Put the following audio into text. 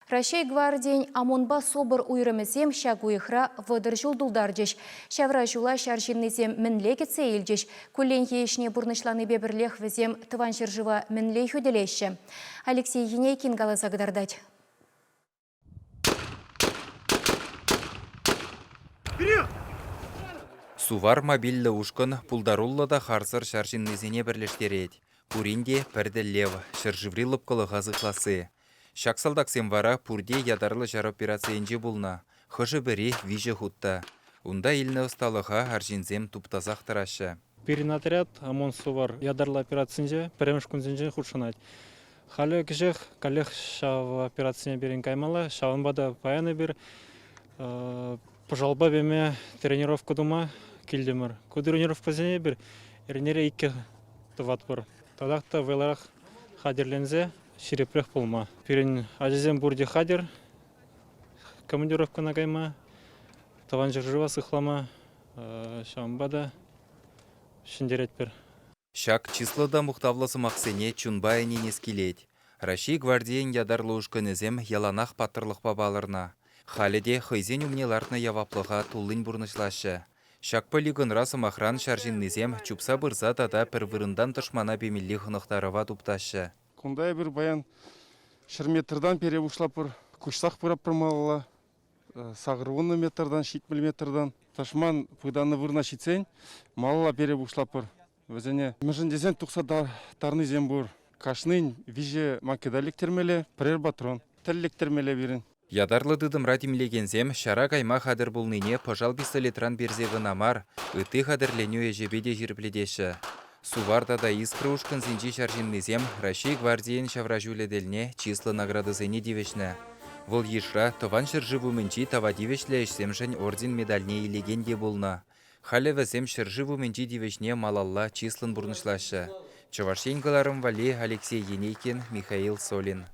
Раҫҫей гвардийӗн ОМОНпа СОБР уйрӑмӗсем ҫак уйӑхра 30 ҫул тултарчӗҫ. Ҫавра ҫула ҫар ҫыннисем мӗнле кӗтсе илчӗҫ, кулленхи ӗҫне пурнӑҫланипе пӗрлех вӗсем Тӑван ҫӗршыва мӗнле хӳтӗлеҫҫӗ? Алексей Енейкин каласа кӑтартать. Сувар мобильлӗ ушкӑн пултаруллӑ та харсӑр ҫар ҫыннисене пӗрлештерет. Пурин те пӗр тӗллев – ҫӗршыври лӑпкӑлӑха сыхласси. Ҫак салтаксем вара пурте ятарлӑ ҫар операцийӗнче пулнӑ, хӑшӗ-пӗри виҫӗ хут та. Унта илнӗ ӑсталӑха арҫынсем туптасах тӑраҫҫӗ. Пирӗн отряд ОМОН Сувар ятарлӑ операцинче пӗрремӗш кунсенчен хутшӑнать. Халӗ кӗҫех каллех ҫав операцине пирӗн каймалла. Ҫавӑнпа та паян эпир пӑшалпа пеме тренировка тума килтӗмӗр. Ку тренировкӑсене эпир эрнере иккӗ тӑватпӑр. Татах та вӑйлӑрах хатӗрленсе ҫирӗпрех пулма. Пирӗн ачасем пурте хатӗр командировкӑна кайма, Тӑван ҫӗршыва сыхлама. Ҫавӑнпа та ҫӗнтеретпӗр. Ҫак чыслӑ та мухтавлӑ сӑмахсене чунпа ӗненес килет. Раҫҫей гвардийӗн ятарлӑ ушкӑнӗсем яланах паттӑрлӑхпа палӑрнӑ. Халӗ те хӑйсен умне лартнӑ яваплӑха туллин пурнӑҫлаҫҫӗ. Ҫак полигонра, сӑмахран, ҫар ҫыннисем чупса пырса тата пӗр вырӑнтан тӑшмана пемелли хӑнӑхтарӑва туптаҫҫӗ. Кунта эпир паян 100 метртан пере пуҫлатпӑр, куҫсах пыратпӑр малалла. 80 метртан, 70 метртан тӑшман пытаннӑ вырӑна ҫитсен малалла пере пуҫлатпӑр. Вӗсене мӗншӗн тесен тухса тарнисем пур. Кашнин виҫӗ макета лектермелле, пӗрер патрон. Тӗл лектермелле пирӗн. Ятарлӑ тытӑмра тимлекенсем ҫара кайма хатӗр пулнине пӑшал-пистолетран персе кӑна мар, ытти хатӗрленӳ ӗҫӗпе те ҫирӗплетеҫҫӗ. Сувар тата Искра ушкӑнсенчи ҫар ҫыннисем Раҫҫей гвардийӗн ҫавра ҫулӗ тӗлне чыслӑ наградӑсене тивӗҫнӗ. Вӑл йышра Тӑван ҫӗршыв умӗнчи тава тивӗҫлӗ ӗҫсемшӗн орден медальне илекен те пулнӑ. Халӗ вӗсем ҫӗршыв умӗнчи тивӗҫне малалла чыслӑн пурнӑҫлаҫҫӗ. Чӑваш Ен кӑларӑм валли Алексей Енейкин, Михаил Солин.